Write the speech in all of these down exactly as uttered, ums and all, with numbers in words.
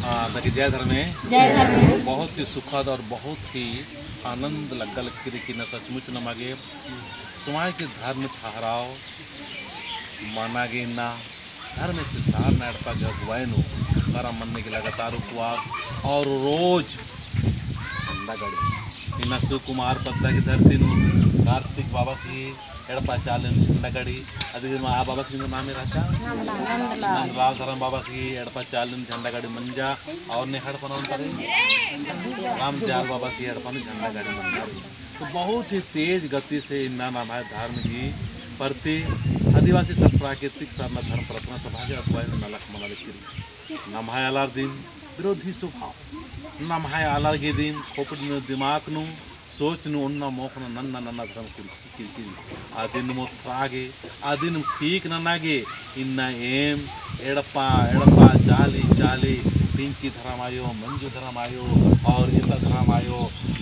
हाँ, ताकि जय धर्मे। जय धर्मे। बहुत ही सुखद और बहुत ही आनंद लग्गा लगी कि ना सचमुच नमा गे समाज के धर्म ठहराव मना गे इन्ना धर्मेस सरना एड़पा गे अगुवाई नू करम मन्ने गे लगातार उपवास और रोज झंडा गड़ी। इन्ना सुकुमार पद्दा की धरती नू कार्तिक बाबस ही एड़पा चाली नू झंडा गड़ी। अदिगे मा आ बाबस ही नाम रहचा? नंदलाल। नंदलाल धरम बाबस ही एड़पा चाली नू झंडा गड़ी मंजा और नेखड़ पना उनता रई रामदयाल बाबस ही एड़पा नू झंडा गड़ी मंजा। तो बहुत ही तेज गति से इन्ना नम्है धर्म गही प्रति आदिवासी सब प्राकृतिक सरना धर्म प्रार्थना सभा के अगुवाई नू नलख मना लगी। नम्है आलर दिम विरोधी स्वभाव, नम्है आलर गही दिम खोपड़ी नू दिमाग नू सोच नू ओन्ना मोख़ना नन्ना नन्ना धर्म कुर्सी किरकिरी। अदिन मोथरा गे, अदिन ठीक नना गे, इन्ना एम एड़पा, एड़पा, चाली, चाली, पिंकी धरम आयो, मंजू धरम आयो, और एता धरम आयो,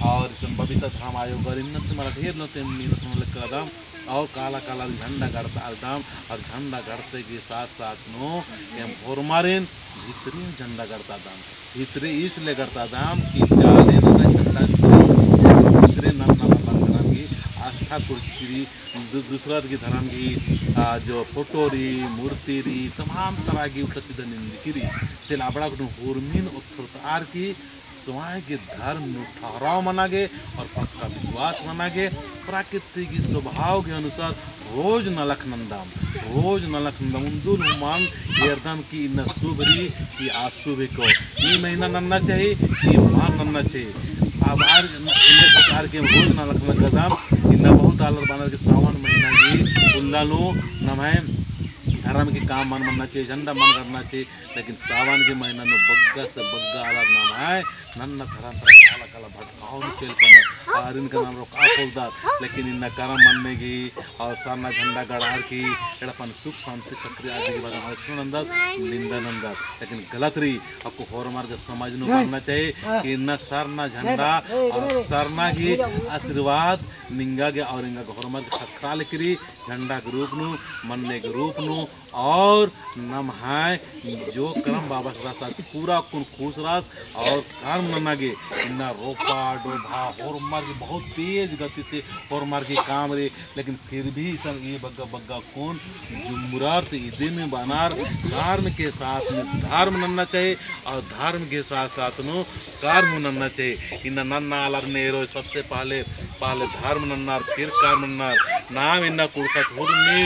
और इसन बबीता धरम आयो, गर इन्ना ते मला ढेर लो ते मीनत नू लेकर दम, और काला काला झंडा गड़ता दम, और झंडा गड़ते के साथ साथ नू एम होरमारिन भितरी झंडा गड़ता दम। भितरे इसले गड़ता दम कि चाली नू झंडा भितरे नन्ना नन्ना धरम गही आस्था कुर्चकी रई, दु-, दूसरा गही धरम गही, आ, जो फोटो रई, मूर्ति रई, तमाम तरह गही उल्टा सीधा निंदकी रई। से अबड़ा कुटुम होरमिन ओथरतार की स्वयं गही धर्म नू ठहराव मना गे और पक्का विश्वास मना गे, प्राकृतिक गही स्वभाव गही अनुसार रोज नलख नंदम, रोज नलख नंदम। उन्दुल हूँ मल एरदम कि इन्ना शुभ रई कि अशुभ हिको, ई महीना नन्ना चाही कि मल नन्ना चाही। अब आर इन्ने सरकार के रोज नलख नंदम। इन्ना बहुत आलर बअनर कि सावन महीना गही उल्ला नू नम्है धर्म गही काम मल मन्ना चाही, झंडा मल गड़ना चाही, लेकिन सावन गही महीना नू बग्गा से बग्गा आलर नम्है नन्ना धरम तरह काला काला भटकाव नू चइल कना, आरिन का नाम रोका पोलदत, लेकिन इन्ना करम मन्ने गही और सरना झंडा गड़ार की एड़पन सुख शांति सक्रिय आदि के बारे में आलोचना नंदत, निंदा नंदत, लेकिन गलत रई। अक्कु होरमर गे समझ नू बरना चाही कि इन्ना सरना झंडा और सरना गही आशीर्वाद निंगा गे और एंगा गे होरमर गे खखरा लगी रई, झंडा के रूप नू, मन्ने के रूप नू, और नम्है जो करम बाबस रअदस पूरा अक्कुन खुश रअस और करम नना गे इन्ना रोपा डोभा होरमर गही बहुत तेज गति से होरमर गही काम रई, लेकिन फिर भी इसन ई बग्गा बग्गा अक्कुन जुम्मरर तो इदिन बअनर धर्म के साथ में धर्म नन्ना चाही और धर्म के साथ साथ नू करम हूँ नन्ना चाही। इन्ना नन्ना आलर नेरो सबसे पहले, पहले धर्म नन्नर, फिर करम नन्नर। नाम इन्ना कुँड़ुख़त हुरमी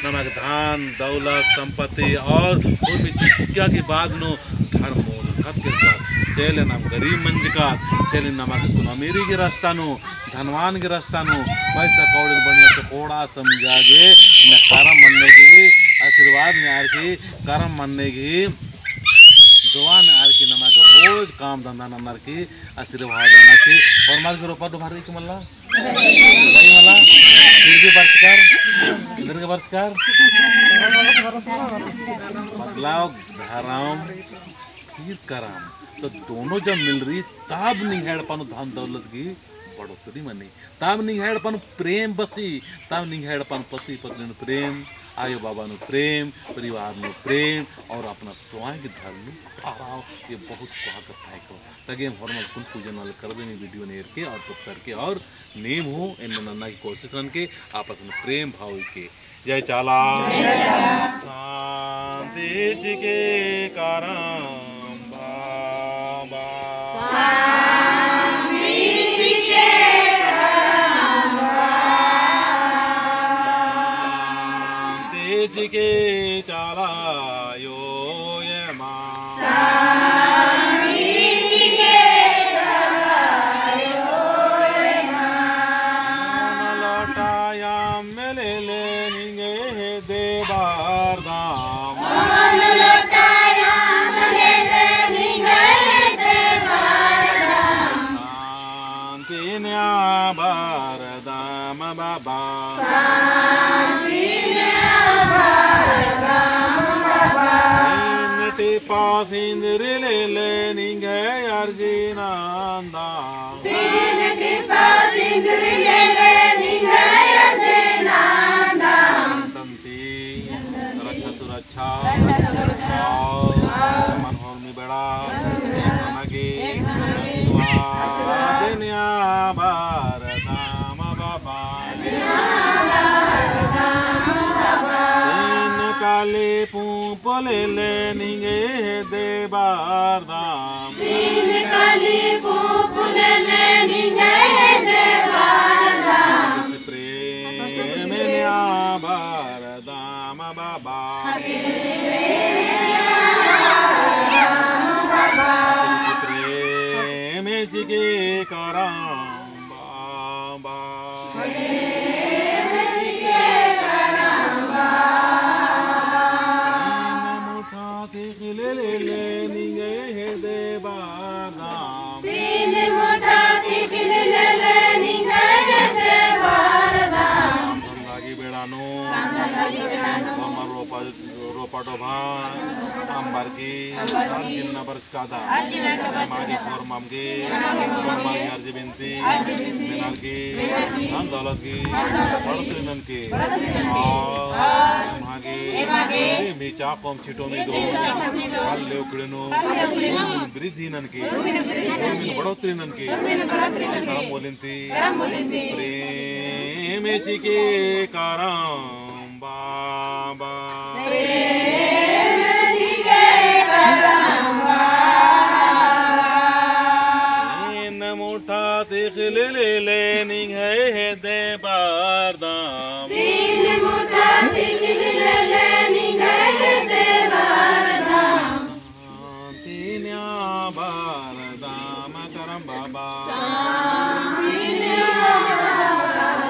नमक धन, दौलत, संपत्ति और हुरमी चिच्चका के बाद नू धर्म मोदकत केरकत। से ले नाम गरीब मंजकत, से ले नमक कुन अमीरी गही रस्ता नू, धनवान गही रस्ता नू, पैसा कौड़ी बढ़िया से कोड़ा समझा गे, इन्ना करम मन्ने गही आशीर्वाद नेअर की, करम मन्ने गही दुआ नेअर की नमा गे रोज काम धंधा नन्नर की आशीर्वाद नन्ना चाही। होरमर गे रोपा डोभा रई की मल्ला? रई मल्ला? फिर भी बरचकर? इधर के बरचकर? मतलब धरम फिर करम। तो दोनों जब मिलरई तब निंग्है एड़पा नू धन दौलत गही बढ़ोतरी मनी। तब निंग्है एड़पा नू प्रेम बसी, तब निंग्है एड़पा नू पति पत्नी नू प्रेम, आयो बाबा नू प्रेम, परिवार नू प्रेम और अपना स्वयं गही धर्म नू ठहराव। ये बहुत कोहा कत्था हिको। ताकि एम होरमर कुन पूजन वाले कर देनी video नेर के और पत्तर के और नीम हूँ एन्ने नन्ना की कोशिश ननके आपस में प्रेम भाव के जय चाला। जय चाला। शांति चिके करम बाबा। शांति चिके करम बाबा। शांति चिके चाला यो एमा। शांति चिके चाला यो एमा। लोटाया मेले ले निंग्है हेद्दे बरदम। मन लोटाया मेले ले निंग्है हेद्दे बरदम। शांति नेआ बरदम बाबा। शांति नेआ बरदम बाबा। तीन टिपा सिंदरी ले ले निंग्है अर्जी नन्दम। तीन टिपा सिंदरी ले ले निंग्है अर्जी नन्दम। तंती रक्षा सुरक्षा और मन होरमी बेड़ा नमागे आशीर्वाद नेआ बरदम बाबा। तीन काली पूंप लेले निंग्है हेद्दे बरदम। तीन काली पूंप लेले निंग्है हेद्दे बरदम। प्रेम नेआ बरदम बाबा। प्रेम चिके करम बाबा। तीन मुठा तिख़िल लेले निंग्है हेद्दे बरदम। तीन मुठा तिख़िल लेले निंग्है हेद्दे बरदम। काम धंधा गही बेड़ा नू, काम धंधा गही बेड़ा नू, हमार रोपा, रोपा डोभा, अम्बरकी, अम्बरकी, जिन्ना बरस कादम। एमा गे होरमर गे, होरमर गे अर्जी बिनती मेनर की, धन दौलत की बढ़ोतरी ननके। और एमा गे, एमा गे, भी चाकोम छिटो में दो, हल ले उखड़े नू, वृद्धि ननके, बढ़ोतरी ननके। करम बोलिन ती, प्रेम चिके करम बाबा। प्रेम चिके करम बाबा। तीन मुठा तिख़िल लेले निंग्है हेद्दे बरदम। तीन मुठा तिख़िल लेले निंग्है हेद्दे बरदम। शांति नेआ बरदम करम बाबा। शांति नेआ बरदम।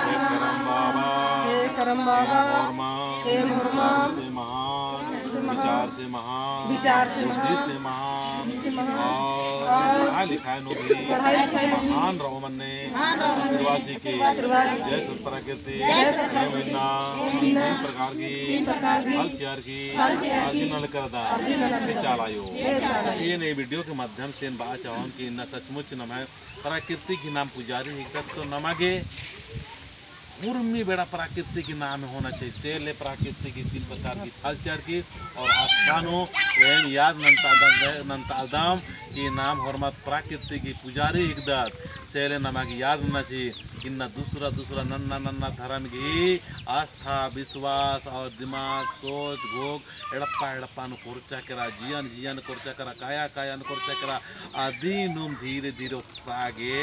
हे करम बाबा। हे करम बाबा। हे होरमा। हे होरमा। से महान। विचार से महान। विचार से महान। बुद्धि से महान। बुद्धि से महान। और और पढ़ाई लिखाई नू भी पढ़ाई लिखाई नू भी महान रओ मन्ने। महान रओ मन्ने। आशीर्वाद चिके। आशीर्वाद चिके। जय सत प्राकृति। जय सत प्राकृति। एम इन्ना। एम इन्ना। तीन प्रकार की। तीन प्रकार की। हल चिअर की अर्जी नलख रअदम। अर्जी नलख रअदम। ए चाला आयो। ए चाला आयो। एन ए video के माध्यम से एन बआ चाहोन कि इन्ना सचमुच नम्है प्राकृतिक ही नाम पुजारी हिकदत तो नमा गे उर्मी बेड़ा प्राकृतिक ही नाम होना चाहिए। से ले प्राकृतिक ही तीन प्रकार की हल चिअर की और आस्था नू एम याद नन्तादम, नन्तादम कि नाम होरमत प्राकृतिक ही पुजारी हिकदत। से ले नमा गे याद नना चाहिए। इन्ना दूसरा दूसरा नन्ना नन्ना धरम गही आस्था, विश्वास और दिमाग, सोच, घोख एड़पा एड़पा नू कोरचा केरा, जिया नू जिया नू कोरचा केरा, काया काया नू कोरचा केरा। अदिनुम धीरे धीरे ओथरा गे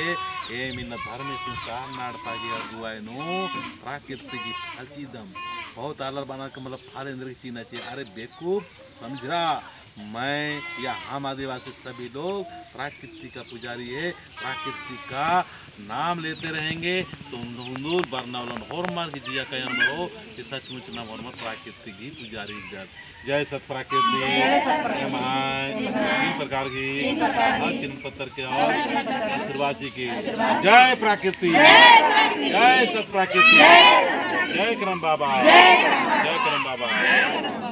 एम इन्ना धर्मेसिन सरना एड़पा गही अगुवाई नू प्राकृतिक गही फल चिअदम। बहुत आलर बअनर का मतलब फल एन्देर गही चिअना चाहिए। अरे बेवकूफ, समझरा, मैं या हम आदिवासी सभी लोग प्राकृतिक का पुजारी है, प्राकृतिक का नाम लेते रहेंगे, तो उन्दुल बरना वाला होरमर गही जिया काया नू बरओ कि सचमुच नाम होरमर प्राकृतिक गही पुजारी हिकदत। जय सत प्राकृति। जय सत प्राकृति। एम्है तीन प्रकार की तीन प्रकार की हर चिन्ह पत्तर के और आशीर्वाद चिके। जय प्राकृति। जय प्राकृति। जय सत प्राकृति। जय सत प्राकृति। जय करम बाबा। जय करम बाबा। जय करम बाबा।